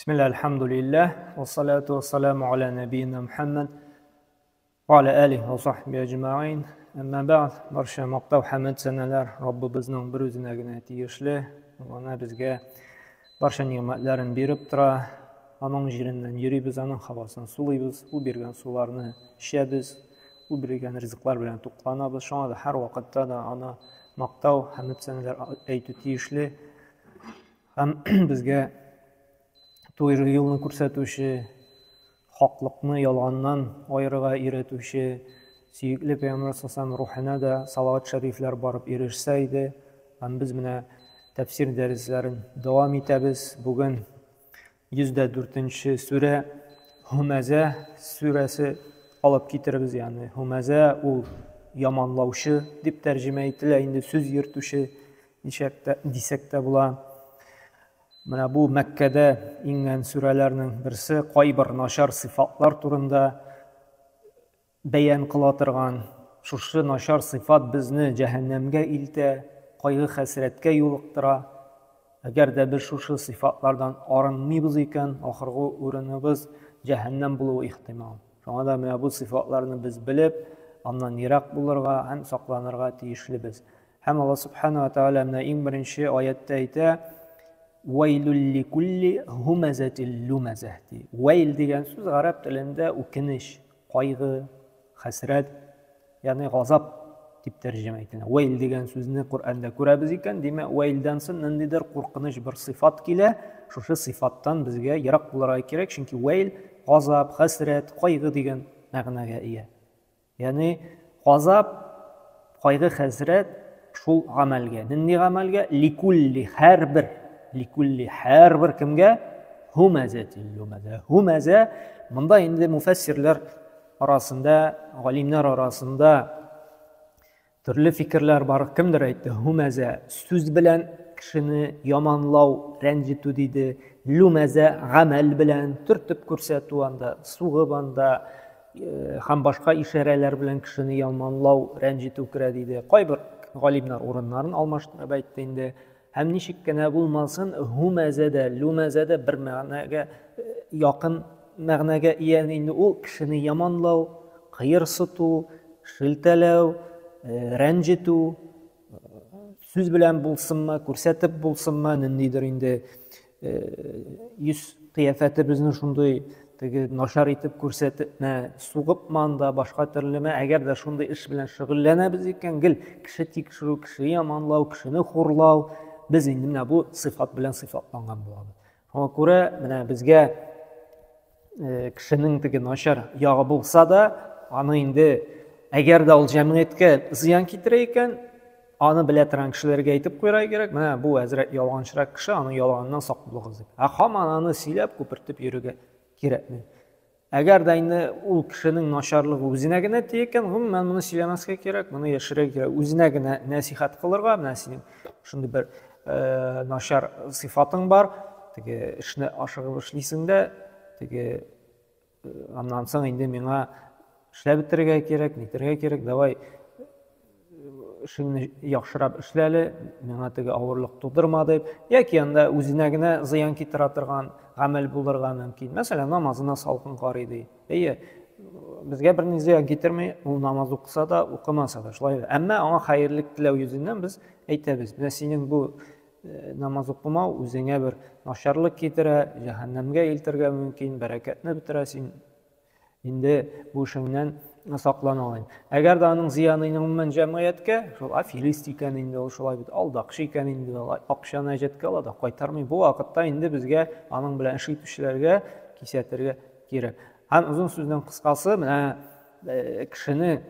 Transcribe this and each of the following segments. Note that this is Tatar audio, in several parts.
Бисмилла, альхамдулиллах, вассалату вассаламу аля набийна Мухаммад, ва аля алихи ва сахби әҗмәгыйн. Әмма бәгъд, барча мактау хәмд сәнәләр Раббыбызның бер үзенә генә тиешле. Ул ана безгә барча нигъмәтләрен биреп тора. Аның җиреннән йөрибез, аның һавасын сулыйбыз, ул биргән суларны эчәбез, ул биргән ризыклар белән тукланабыз. Шуңа да һәр вакытта да аны мактау хәмд сәнәләр әйтү тиешле. Һәм безгә тугры юлны күрсәтүче, хаклыкны ялганнан аерырга өйрәтүче сөекле Пәйгамбәр саллаллаху рухына да салават шәрифләр барып ирешсә иде. Һәм без менә тәфсир дәресләрен дәвам итәбез. Бүген 104 сүрә Һумәзә сүрәсе алып китербез, ягъни Һумәзә ул яманлаучы дип тәрҗемә ителә, инде сүз йөртүче ничек тә дисәк тә була. Менә бу Мәккәдә иңгән сүрәләрнең берсе кайбер начар сыйфатлар турында бәян кыла торган. Шушы начар сыйфат безне җәһәннәмгә илтә, кайгы-хәсрәткә юлыктыра. Әгәр дә без шушы сыйфатлардан арынмыйбыз икән, ахыргы урыныбыз җәһәннәм булуы ихтимал. Шуңа да менә бу сыйфатларны без белеп, аннан ерак булырга һәм сакланырга тиешлебез. Һәм Алла Субхану ва Тааля менә иң беренче аятта әйтә, Вәйлүл ликулли һумазатил лумаза ди. Вәйл дигән сүз гарәп телендә үкенеч, кайгы, хәсрәт, ягъни газап дип тәрҗемә ителә. Вәйл дигән сүзне Коръәндә күрәбез икән, димәк, вәйлдән соң ниндидер куркыныч бер сыйфат килә. Шушы сыйфаттан безгә ерак булырга кирәк, чөнки вәйл газап, хәсрәт, кайгы дигән мәгънәгә ия. Ягъни газап, кайгы, хәсрәт шул гамәлгә. Нинди гамәлгә? Ликулли һәрбер, ликулли һәрбер кемгә? Һумәзәтил лумәзә. Һумәзә монда инде муфәссирләр арасында, галимнәр арасында Төрле фикерләр бар. Кемдер әйтте, һүмәзә сүз белән кешене яманлау, рәнҗетү диде. Лүмәзә гамәл белән төртеп күрсәтү анда, сугып анда э, һәм башка ишарәләр белән кешене яманлау, рәнҗетү керә диде. Кайбер галимнәр урыннарын алмаштырып әйтте инде. Һәм ничек кенә булмасын, һүмәзә дә, лүмәзә дә бер мәгънәгә э, якын мәгънәгә ия инде ул кешене яманлау, кыерсыту, шелтәләү, э, рәнҗетү, сүз белән булсынмы, күрсәтеп булсынмы, ниндидер инде э, йөз кыяфәтебезне шундый теге начар итеп күрсәтепме, сугыпмы анда, башка төрлеме, әгәр дә шундый эш белән шөгыльләнәбез икән, гел кеше тикшерү, кеше яманлау, кешене хурлау, без инде менә бу сыйфат белән сыйфатланган булабыз. Шуңа күрә менә безгә э, кешенең теге начар ягы булса да, аны инде әгәр дә ул җәмгыятькә зыян китерә икән, аны белә торган кешеләргә әйтеп куярга кирәк, менә бу әзрәк ялганчырак кеше, аның ялганыннан сак булыгыз дип. Ә һаман аны сөйләп, күпертеп йөрергә кирәкми. Әгәр дә инде ул кешенең начарлыгы үзенә генә тия икән, гомумән моны сөйләмәскә кирәк, моны яшерергә кирәк. Үзенә генә нәсихәт кылырга, менә синең шундый бер э, начар сыйфатың бар, теге эшне ашыгып эшлисең дә, теге э, аннан соң инде миңа эшләп бетерергә кирәк, нитергә кирәк, давай эшеңне яхшырак эшлә әле, миңа теге авырлык тудырма дип, яки анда үзенә генә зыян китерә торган гамәл булырга мөмкин. Мәсәлән, намазына салкын карый ди. Әйе, безгә берни зыян китерми, ул намаз укыса да, укымаса да, шулай. Әмма аңа хәерлек теләү йөзеннән без әйтәбез, менә синең бу э, намаз укымау үзеңә бер начарлык китерә, җәһәннәмгә илтергә мөмкин, бәрәкәтне бетерә, син Инде бу эшеңнән саклана алыйм. Әгәр дә аның зыяны инде гомумән җәмгыятькә, шул аферист икән инде ул шулай бит, алдакчы икән инде ул, акчаны әҗәткә ала да кайтармый. Бу вакытта инде безгә аның белән эш итүчеләргә кисәтергә кирәк. Һәм озын сүзнең кыскасы, менә э, кешене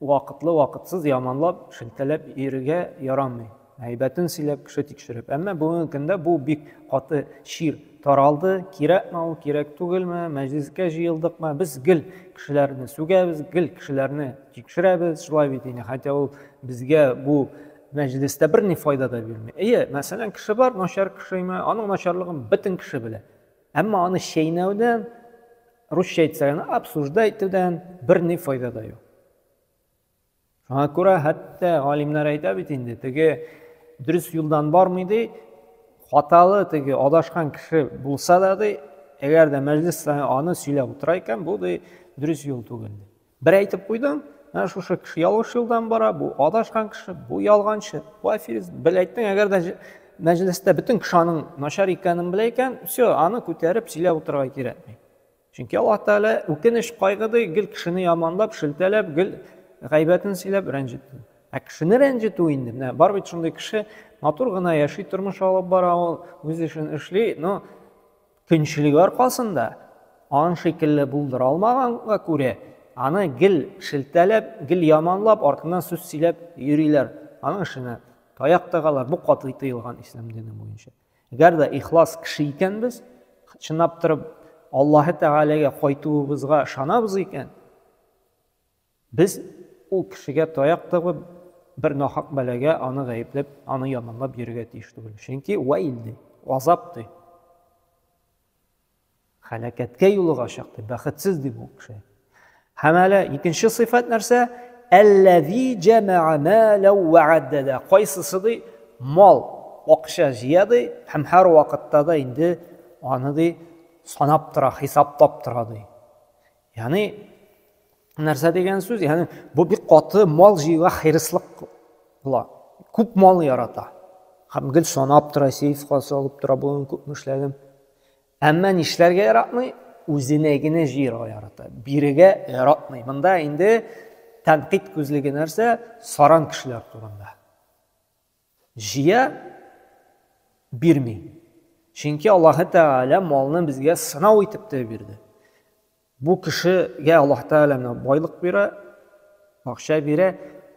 вакытлы вакытсыз яманлап, шелтәләп йөрергә ярамый. Әйбәтен сөйләп, кеше тикшереп. Әмма бүгенге көндә бу бик каты чир таралды. Кирәкме ул, кирәк түгелме, мәҗлескә җыелдыкмы, без гел кешеләрне сүгәбез, гел кешеләрне тикшерәбез, шулай бит инде. Хотя ул безгә бу мәҗлестә берни файда да бирми. Әйе, мәсәлән, кеше бар, начар кешеме, аның начарлыгын бөтен кеше белә. Әмма аны чәйнәүдән, русча әйтсәк, обсуждать итүдән берни файда да юк. Шуңа күрә хәтта галимнәр әйтә бит инде, теге дөрес юлдан бармый ди, Хаталы теге адашкан кеше булса да ди, әгәр дә мәҗлес саен аны сөйләп утыра икән, бу ди дөрес юл түгел ди. Бер әйтеп куйдың, менә шушы кеше ялгыш юлдан бара, бу адашкан кеше, бу ялганчы, бу аферист. Бер әйттең, әгәр дә мәҗлестә бөтен кеше аның начар икәнен белә икән, все, аны күтәреп сөйләп утырырга кирәкми. Чөнки Аллаһ Тәгалә үкенеч, кайгы ди, гел кешене яманлап, шелтәләп, гел гайбәтен сөйләп рәнҗетү. Ә кешене рәнҗетү инде, менә бар бит шундый кеше, матур гына яши, тормыш алып бара ул, үз эшен эшли, но көнчелеге аркасында аның шикелле булдыра алмаганга күрә, аны гел шелтәләп, гел яманлап, артыннан сүз сөйләп йөриләр. Аның эшенә таяк тыгалар. Бу катгый тыелган ислам дине буенча. Әгәр дә ихлас кеше икәнбез, чынлап торып Аллаһы Тәгаләгә кайтуыбызга ышанабыз икән, без ул кешегә таяк тыгып, бер нахак бәлагә аны гаепләп, аны яманлап йөрергә тиеш түгел. Чөнки вәйл ди, азап ди. Хәләкәткә юлыгачак ди, бәхетсез ди бу кеше. Һәм әле икенче сыйфат нәрсә? Әлләзи җәмәә мәләү вә аддәдә. Кайсысы ди мал, акча җыя ди һәм һәр вакытта да инде аны ди санап тора, хисаплап тора ди. Ягъни нәрсә дигән сүз? Ягъни бу бик каты мал җыюга хирыслык була. Күп мал ярата. Һәм гел санап тора, сейфка салып тора, бүген күпме эшләдем. Әмма нишләргә яратмый? Үзенә генә җыярга ярата. Бирегә яратмый. Монда инде тәнкыйть күзлеге нәрсә? Саран кешеләр турында. Җыя, бирми. Чөнки Аллаһы Тәгалә малны безгә сынау итеп тә бирде. Бу кешегә Аллаһ Тәгалә менә байлык бирә, акча бирә,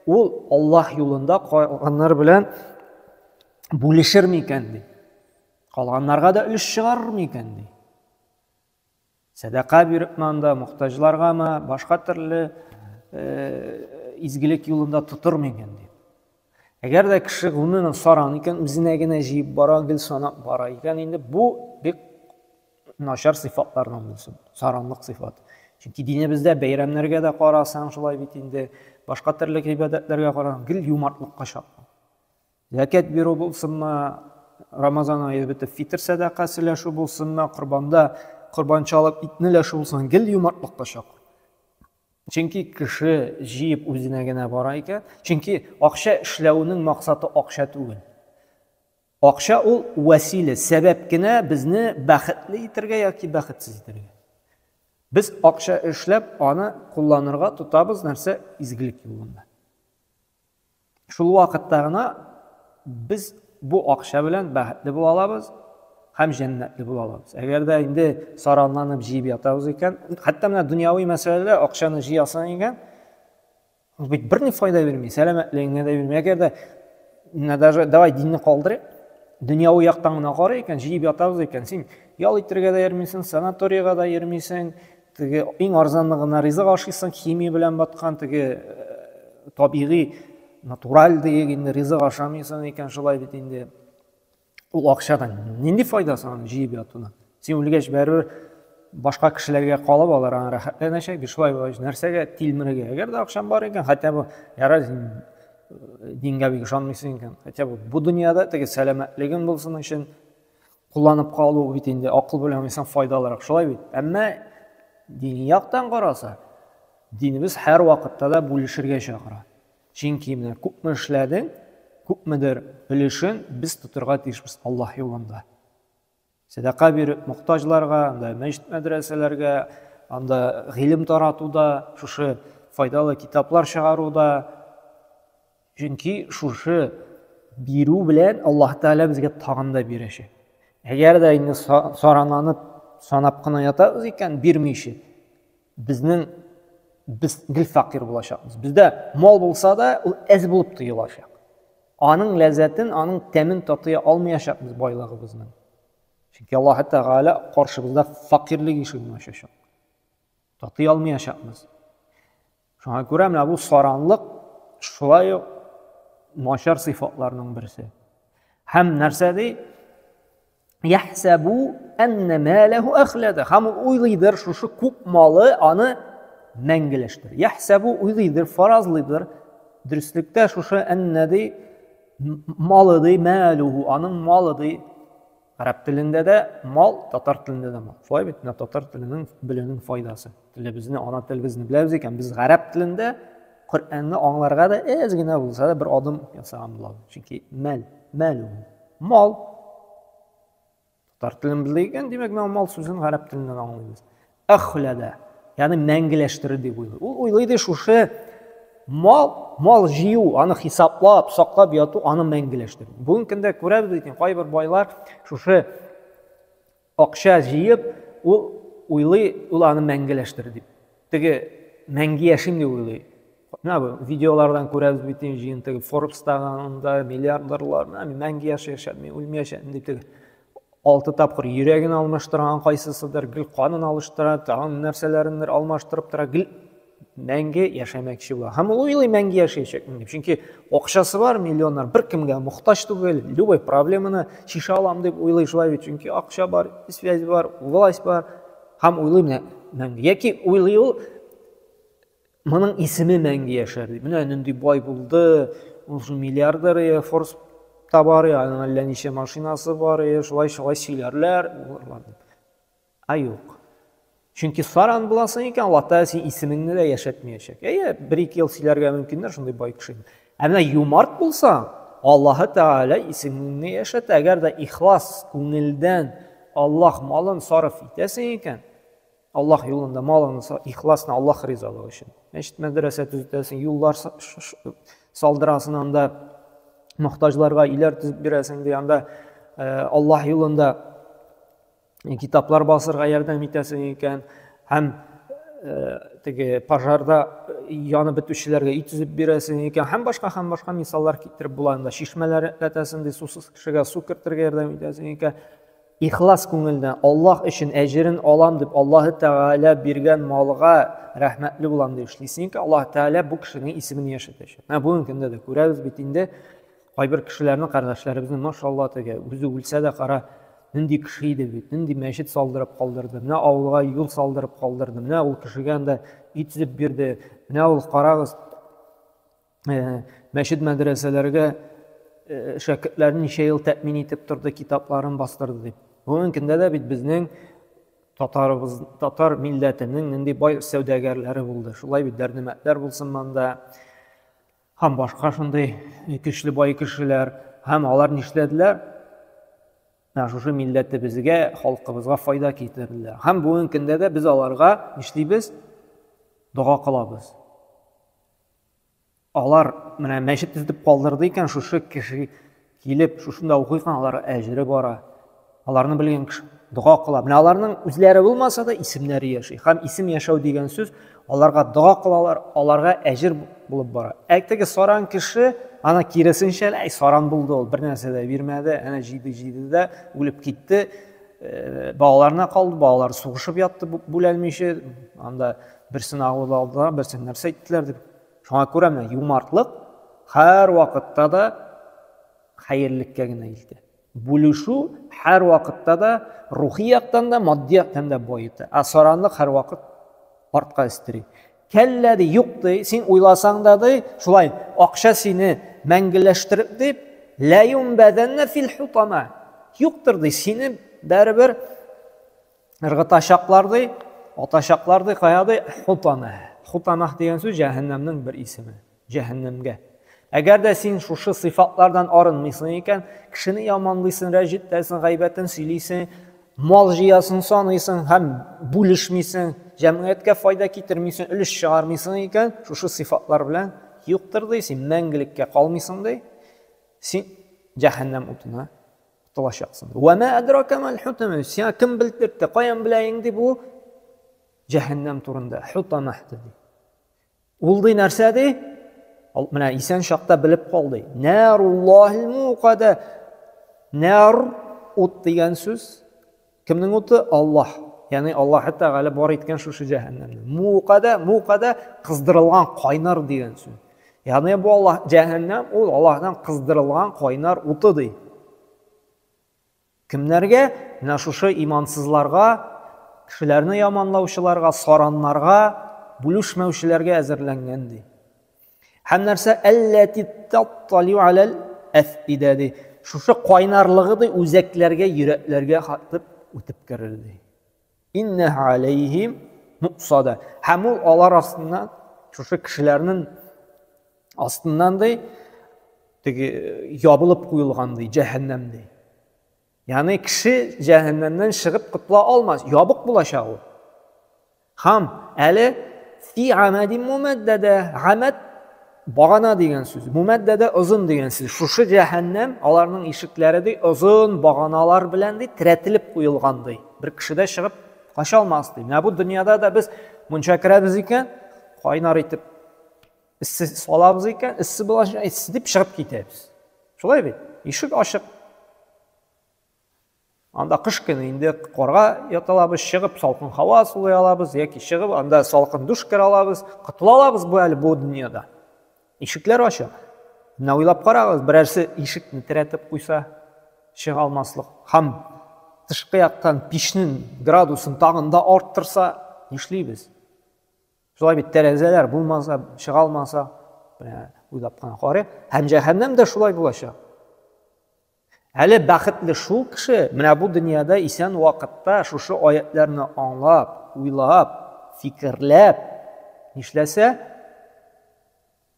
ул Аллаһ юлында калганнар белән бүлешер микән ди. Калганнарга да өлеш чыгарыр микән ди. Сәдака бирепме анда, мохтаҗларгамы, башка төрле э, изгелек юлында тотыр микән ди. Әгәр дә кеше гомумән саран икән, үзенә генә җыеп бара, гел санап бара икән, инде бу бик начар сыйфатларның берсе, саранлык сыйфаты. Чөнки динебездә бәйрәмнәргә дә карасаң, шулай бит инде, башка төрле гыйбадәтләргә карасаң, гел юмартлыкка чакыра. Зәкят бирү булсынмы, Рамазан ае бетеп фитр сәдакасы өләшү булсынмы, корбанда корбан чалып итне өләшү булсын, гел юмартлыкка чакыру. Чөнки кеше җыеп үзенә генә бара икән, чөнки акча эшләүнең максаты акча түгел. Акча ул вәсилә, сәбәп кенә безне бәхетле итәргә яки бәхетсез итәргә. Без акча эшләп, аны кулланырга тотабыз нәрсә изгелек юлында. Шул вакытта гына без бу акча белән бәхетле була алабыз һәм җәннәтле була алабыз. Әгәр дә инде саранланып җыеп ятабыз икән, хәтта менә дөньяви мәсьәләдә акчаны җыясың икән, ул бит берни файда бирми, сәламәтлегеңә дә бирми. Әгәр дә менә даже давай динне калдырыйк, дөньяви яктан гына карый икән, җыеп ятабыз икән, син ял итәргә дә йөрмисең, санаторийга да йөрмисең, Теге иң арзанлы гына ризык ашыйсың, химия белән баткан, теге э, табигый, натураль диек инде ризык ашамыйсың икән, шулай бит инде. Ул акчадан нинди файдасы аның җыеп ятуның? Син үлгәч бәрібір башка кешеләргә калып алар аны рәхәтләнәчәк. Бит шулай булгач, нәрсәгә тилмерергә? Әгәр дә акчаң бар икән, хотя бы ярар син э, дингә бик ышанмыйсың икән, хотя бы бу дөньяда теге сәламәтлегең булсын өчен кулланып калу бит инде акыл белән уйласаң файдалырак, шулай бит. Әмма дини яктан караса, динебез һәр вакытта да бүлешергә чакыра. Чөнки менә күпме эшләдең, күпмедер өлешен без тотырга тиешбез Аллаһ юлында. Сәдака биреп мохтаҗларга, анда мәчет мәдрәсәләргә, анда гыйлем таратуда, шушы файдалы китаплар чыгаруда, Чөнки шушы бирү белән Аллаһ Тәгалә безгә тагын да бирәчәк. Әгәр дә инде саранланып, санап кына ятабыз икән, бирмичә, безнең без гел фәкыйрь булачакбыз. Бездә мал булса да, ул әз булып тоелачак. Аның ләззәтен, аның тәмен татый алмаячакбыз байлыгыбызның. Чөнки Аллаһ Тәгалә каршыбызда фәкыйрьлек ишеген ачачак. Татый алмаячакбыз. Шуңа күрә менә бу саранлык шулай ук начар сыйфатларның берсе. Һәм нәрсә ди? Яхсабу анна малаху ахлада. Һәм ул уйлыйдыр, шушы күп малы аны мәңгеләштерер. Яхсабу уйлыйдыр, фаразлыйдыр. Дөреслектә шушы анна ди, малы ди, малуху, аның малы ди, Гарәп телендә дә мал, татар телендә дә мал. Шулай бит, менә татар теленең белүнең файдасы. Телебезне, ана телебезне беләбез икән, без гарәп телендә Коръәнне аңларга да әз генә булса да бер адым ясаган булабыз. Чөнки мәл, мәл ул. Мал. Татар телен белдек икән, димәк, менә мал сүзен гарәп теленнән аңлыйбыз. Әхләдә, ягъни мәңгеләштерер дип уйлый. Ул уйлый ди, шушы мал, мал җыю, аны хисаплап, саклап яту, аны мәңгеләштерү. Бүгенге көндә күрәбез бит, кайбер байлар шушы акча җыеп, ул уйлый, ул аны мәңгеләштерер дип. Теге мәңге яшим дип уйлый. Менә бу видеолардан күрәбез бит инде җыентыгы Forbes-тагы анда миллиардерлар, менә мин мәңге яшәячәкмен, мин үлмәячәкмен дип теге алты тапкыр йөрәген алмаштырган кайсысыдыр, гел канын алыштыра, тагын нәрсәләрендер алмаштырып тора, гел мәңге яшәмәкче була. Һәм ул уйлый мәңге яшәячәкмен дип. Чөнки акчасы бар, миллионнар, беркемгә мохтаҗ түгел, любой проблеманы чишә алам дип уйлый шулай бит. Чөнки акча бар, связь бар, власть бар. Һәм уйлый менә мәңге. Яки уйлый ул моның исеме мәңге яшәр дип. Менә нинди бай булды, ул шул миллиардер, Forbes та бар, аның әллә ничә машинасы бар, шулай шулай сөйләрләр, булырлар дип. Ә юк. Чөнки саран буласың икән, Аллаһ Тәгалә синең исемеңне дә яшәтмәячәк. Әйе, бер-ике ел сөйләргә мөмкиннәр шундый бай кеше. Ә менә юмарт булсаң, Аллаһ Тәгалә исемеңне яшәтә. Әгәр дә ихлас күңелдән Аллаһ малын сарыф итәсең икән, Аллаһ юлында малыңны ихласны Аллаһ ризалыгы өчен. Мәчет мәдрәсә төзетәсең, юллар салдырасың анда, мохтаҗларга өйләр төзеп бирәсең ди, анда э, Аллаһ юлында китаплар басырга ярдәм итәсең икән һәм э, теге пожарда янып бетүчеләргә өй төзеп бирәсең икән һәм башка һәм башка мисаллар китереп була анда чишмәләр эшләтәсең ди сусыз кешегә су кертергә ярдәм итәсең икән Ихлас күңелдән Аллаһ өчен әҗерен алам дип Аллаһы Тәгалә биргән малга рәхмәтле булам дип эшлисең икән, Аллаһ Тәгалә бу кешенең исемен яшәтәчәк. Менә бүгенге көндә дә күрәбез бит инде кайбер кешеләрне, кардәшләребезне, машалла, теге үзе үлсә дә кара, нинди кеше иде бит, нинди мәчет салдырып калдырды, менә авылга юл салдырып калдырды, менә ул кешегә анда өй төзеп бирде, менә ул карагыз, Э, мәчет мәдрәсәләргә э, шәкертләрне ничә ел тәэмин итеп торды, китапларын бастырды дип. Бүгенге көндә дә бит безнең татарыбыз, татар милләтенең нинди бай сәүдәгәрләре булды. Шулай бит дәрнемәтләр булсын монда. Һәм башка шундый көчле бай кешеләр. Һәм алар нишләделәр? Менә шушы милләтебезгә, халкыбызга файда китерделәр. Һәм бүгенге көндә дә без аларга нишлибез? Дога кылабыз. Алар менә мәчет төзетеп калдырды икән, шушы кеше килеп, шушында укый икән, алар әҗере бара. Аларны белгән кеше дога кыла. Менә аларның үзләре булмаса да исемнәре яши. Һәм исем яшәү дигән сүз аларга дога кылалар, аларга әҗер булып бара. Ә теге саран кеше, ана киресенчә, әй саран булды ул, бер нәрсә дә бирмәде, әнә җиде-җиде дә үлеп китте. Э, балаларына калды, балалар сугышып ятты бүләлмичә, анда берсен агулы алдылар, берсен нәрсә әйттеләр дип. Шуңа күрә менә юмартлык һәр вакытта да хәерлеккә генә илтә. Бүлешү һәр вакытта да рухи яктан да, матди яктан да баета. Ә саранлык һәрвакыт артка өстери. Кәллә ди, юк ди, син уйласаң да ди, шулай акча сине мәңгеләштереп дип, лә юнбәдәннә фил хутама. Юктыр ди, сине бәребер Ыргытачаклар ди, атачаклар ди, кая ди? Хутама. Хутамах дигән сүз җәһәннәмнең бер исеме. Җәһәннәмгә. Әгәр дә син шушы сыйфатлардан арынмыйсың икән, кешене яманлыйсың, рәҗетәсең, гайбәтен сөйлисең, мал җыясың, саныйсың һәм бүлешмисең, җәмгыятькә файда китермисең, өлеш чыгармыйсың икән, шушы сыйфатлар белән юктыр ди, син мәңгелеккә калмыйсың ди. Син җәһәннәм утына Котылачаксың. Вә мә әдрака мәл хутама. Сиңа кем белдертте? Каян белә инде бу җәһәннәм турында? Хутамах ди. Ул ди нәрсә ди? Менә исән чакта белеп кал ди. Наруллаһил муқада. Нар ут дигән сүз. Кемнең уты? Аллаһ. Ягъни Аллаһ Тәгалә бар иткән шушы җәһәннәмне. Муқада, муқада кыздырылган кайнар дигән сүз. Ягъни бу Аллаһ җәһәннәм ул Аллаһтан кыздырылган кайнар уты ди. Кемнәргә? Менә шушы имансызларга, кешеләрне яманлаучыларга, сараннарга, бүлешмәүчеләргә әзерләнгән ди. Һәм нәрсә әлләти татталиу аләл әфидә ди. Шушы кайнарлыгы ди үзәкләргә, йөрәкләргә хатып үтеп керер ди. Иннаһа алейхим муъсада. Һәм ул алар астыннан, шушы кешеләрнең астыннан ди, теге ябылып куелган ди, җәһәннәм ди. Ягъни кеше җәһәннәмнән чыгып котыла алмас, ябык булачак ул. Һәм әле фи амадин мумәддәдә, амад багана дигән сүз, мумәддәдә озын дигән сүз. Шушы җәһәннәм аларның ишекләре ди озын баганалар белән ди терәтелеп куелган ди. Бер кеше дә чыгып кача алмас ди. Менә бу дөньяда да без мунча керәбез икән, кайнар итеп эссе салабыз икән, эссе булачак, эссе дип чыгып китәбез. Шулай бит? Ишек ачык. Анда кыш көне инде карга ята алабыз, чыгып салкын һава сулый алабыз, яки чыгып анда салкын душ керә алабыз, котыла алабыз бу әле бу дөньяда. Ишекләр ачык. Менә уйлап карагыз, берәрсе ишекне терәтеп куйса, чыга алмаслык. Һәм тышкы яктан пичнең градусын тагын да арттырса, нишлибез? Шулай бит, тәрәзәләр булмаса, чыга алмаса, менә уйлап кына карыйк. Һәм җәһәннәм дә шулай булачак. Әле бәхетле шул кеше, менә бу дөньяда исән вакытта шушы аятларны аңлап, уйлап, фикерләп нишләсә,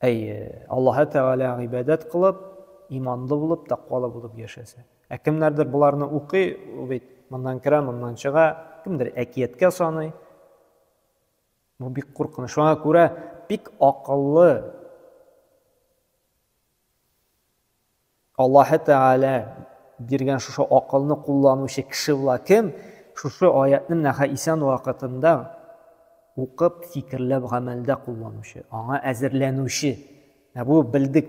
әйе, Аллаһы Тәгалә гыйбадәт кылып, иманлы булып, тәкъвалы булып яшәсә. Ә кемнәрдер боларны укый, ул бит моннан керә, моннан чыга, кемдер әкияткә саный. Бу бик куркыныч. Шуңа күрә бик акыллы Аллаһы Тәгалә биргән шушы акылны кулланучы кеше була кем? Шушы аятны менә исән вакытында укып, фикерләп, гамәлдә кулланучы, аңа әзерләнүче. Менә бу белдек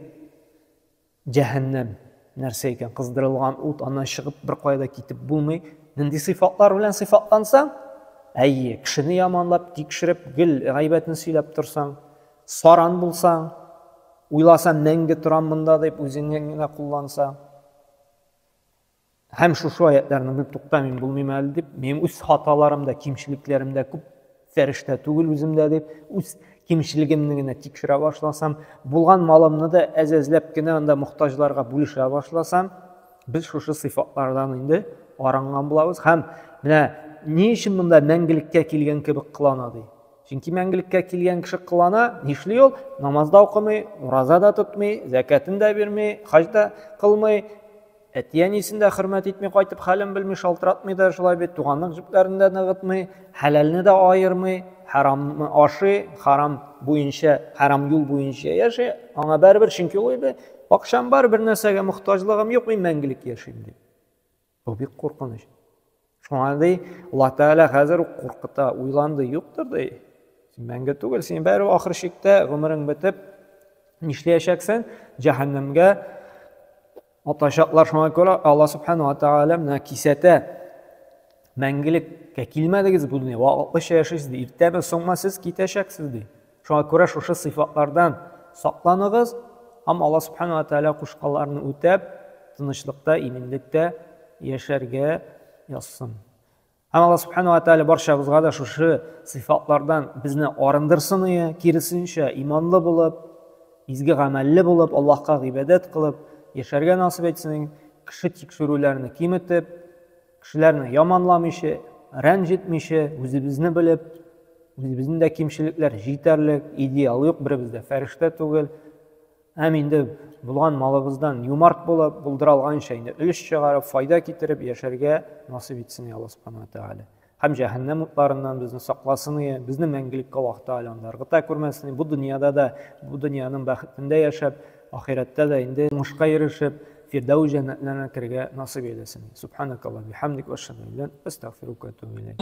җәһәннәм нәрсә икән, кыздырылган ут, аннан чыгып бер кая да китеп булмый. Нинди сыйфатлар белән сыйфатлансаң, әйе, кешене яманлап, тикшереп, гел гайбәтен сөйләп торсаң, саран булсаң, уйласам, мәңге торам монда дип үзеңне генә куллансаң. Һәм шушы аятларны белеп тукта мин булмыйм әле дип, минем үз хаталарым да, кимчелекләрем дә күп, фәрештә түгел үземдә дип, үз кимчелегемне генә тикшерә башласам, булган малымны да әз-әзләп кенә анда мохтаҗларга бүлешә башласам, без шушы сыйфатлардан инде арынган булабыз. Һәм менә ни өчен монда мәңгелеккә килгән кебек кылана ди? Чөнки мәңгелеккә килгән кеше кылана, нишли ул? Намаз да укымый, ураза да тотмый, зәкәтен дә бирми, хаҗ да кылмый, әти-әнисен дә хөрмәт итми, кайтып хәлен белми, шалтыратмый да шулай бит, туганлык җепләрен дә ныгытмый, хәләлне дә аермый, харамны ашый, харам буенча, харам юл буенча яши, аңа барыбер, чөнки ул инде акчам бар, бер нәрсәгә мохтаҗлыгым юк, мин мәңгелек яшим ди. Бу бик куркыныч. Шуңа ди, Аллаһ Тәгалә хәзер үк куркыта, уйланды, юктыр ди. Син мәңге түгел, син бәрібір ахыр чиктә гомерең бетеп нишләячәксең? Җәһәннәмгә атачаклар. Шуңа күрә Аллаһ Субхану ва Тәгалә менә кисәтә. Мәңгелеккә килмәдегез бу дөнья, вакытлыча яшисез ди. Иртәме, соңмы сез китәчәксез ди. Шуңа күрә шушы сыйфатлардан сакланыгыз һәм Аллаһ Субхану ва Тәгалә кушканларны үтәп, тынычлыкта, иминлектә яшәргә язсын. Һәм Аллаһ Субхану ва Тәгалә барчабызга да шушы сыйфатлардан безне арындырсын ие, киресенчә, иманлы булып, изге гамәлле булып, Аллаһка гыйбадәт кылып яшәргә насыйп итсен, кеше тикшерүләрне киметеп, Кешеләрне яманламыйча, рәнҗетмичә, үзебезне белеп, үзебезнең дә кимчелекләр җитәрлек, идеал юк, беребез дә фәрештә түгел. Һәм инде булган малыбыздан юмарт булып, булдыра алганча инде өлеш чыгарып, файда китереп яшәргә насыйп итсен, Аллаһ Субхану ва Тәгалә. Һәм җәһәннәм утларыннан безне сакласын ие, безне мәңгелеккә Аллаһ Тәгалә анда ыргыта күрмәсен. Бу дөньяда да, бу дөньяның бәхетендә яшәп, ахирәттә дә инде уңышка ирешеп, Фирдәүс җәннәтләренә керергә насыйп әйләсен. Субханакаллаһ бихамдик ва ашһаду ан ла илаһ астагфирука ва атубу иләйк.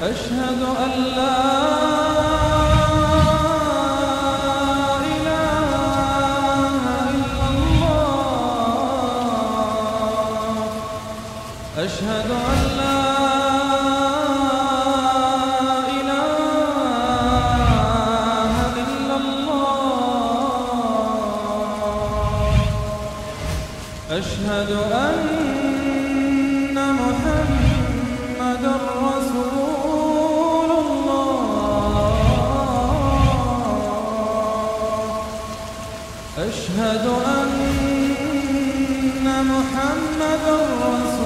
أشهد أن لا إله إلا الله أشهد أن لا إله أشهد أن محمدا رسول الله. أشهد أن محمدا رسول